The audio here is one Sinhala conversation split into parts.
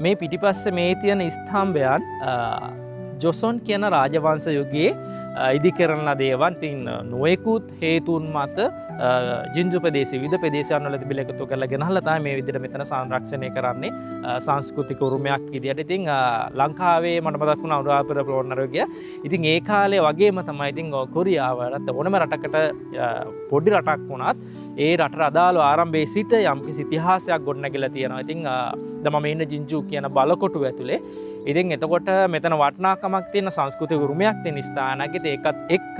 මේ පිටිපස්සේ මේ තියෙන ස්තම්භයන් ජොසොන් කියන රාජවංශ යුගයේ ඉදි කරන ලද ඒවා. ඉතින් නොයෙකුත් හේතුන් මත ජින්ජු ප්‍රදේශ විවිධ ප්‍රදේශයන් වල තිබිලා එකතු කරලා ගෙනහලා තමයි මේ විදිහට මෙතන සංරක්ෂණය කරන්නේ සංස්කෘතික උරුමයක් විදිහට. ඉතින් ලංකාවේ මට මතක් වුණා අනුරාධපුර පොළොන්නරුව ගියා. ඉතින් ඒ කාලේ වගේම තමයි ඉතින් කොරියාව ඕනම රටකට පොඩි රටක් වුණත් ඒ රටට අදාළව ආරම්භයේ සිට යම්කිසි ඉතිහාසයක් ගොඩනැගිලා තියෙනවා. ඉතින් දැන් මම ඉන්න ජින්ජු කියන බලකොටුව ඇතුලේ. ඉතින් එතකොට මෙතන වටිනාකමක් තියෙන සංස්කෘතික උරුමයක් තියෙන ස්ථානයක්. ඉතින් ඒකත් එක්ක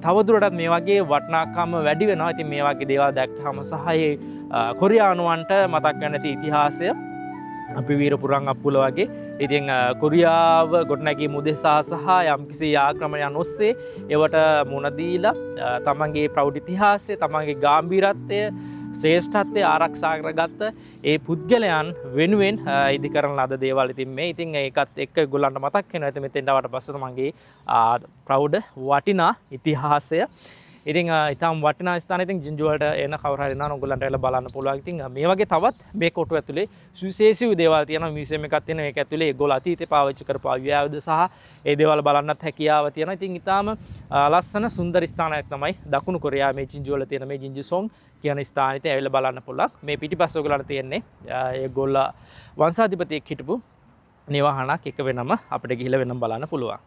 තවදුරටත් මේ වගේ වටිනාකම වැඩි වෙනවා. ඉතින් මේ වගේ දේවල් දැක්කහම සහ ඒ කොරියානුවන්ට මතක් වෙන ඇති ඉතිහාසය අපි වීරපුරන් අප්පුල වගේ. ඉතින් කොරියාව ගොඩනැගීම උදෙසා සහ යම්කිසි ආක්‍රමණයන් ඔස්සේ ඒවට මුණ දීලා තමන්ගේ ප්‍රෞಢ ඉතිහාසය, තමන්ගේ ගාම්භීරත්වය, ශ්‍රේෂ්ඨත්වය ආරක්ෂා කරගත්ත ඒ පුද්ගලයන් වෙනුවෙන් ඉදි කරන ලද දේවල් ඉතින් මේ. ඉතින් ඒකත් එක්ක ඒගොල්ලන්ට මතක් වෙනවා. ඉතින් මෙතෙන්ට ආවට පස්සේ තමන්ගේ ප්‍රෞಢ වටිනා ඉතිහාසය. ඉතින් ඉතාම වටිනා ස්ථාන. ඉතින් ජින්ජු වලට එන කවුරු හරි ඉන්නවා නම් ඔයගොල්ලන්ට ඇවිල්ලා බලන්න පුළුවන්. ඉතින් මේ වගේ තවත් මේ කොටුව ඇතුලේ සුවිශේෂී දේවල් තියෙනවා. මියුසියම් එකක් තියෙනවා. මේක ඇතුලේ ඒගොල්ලෝ අතීතේ පාවිච්චි කරපු අව්‍යායුධ සහ ඒ දේවල් බලන්නත් හැකියාව තියෙනවා. ඉතින් ඉතාම ලස්සන සුන්දර ස්ථානයක් තමයි දකුණු කොරියාවේ මේ ජින්ජු වල තියෙන මේ ජින්ජු සොං කියන ස්ථානෙ. ඉතින් ඇවිල්ලා බලන්න පුළුවන්. මේ පිටිපස්ස ඔයගොල්ලන්ට තියෙන්නේ ඒගොල්ලෝ වංශාධිපතියෙක් හිටපු නිවහනක්. එක වෙනම අපිට ගිහිල්ලා වෙනම බලන්න පුළුවන්.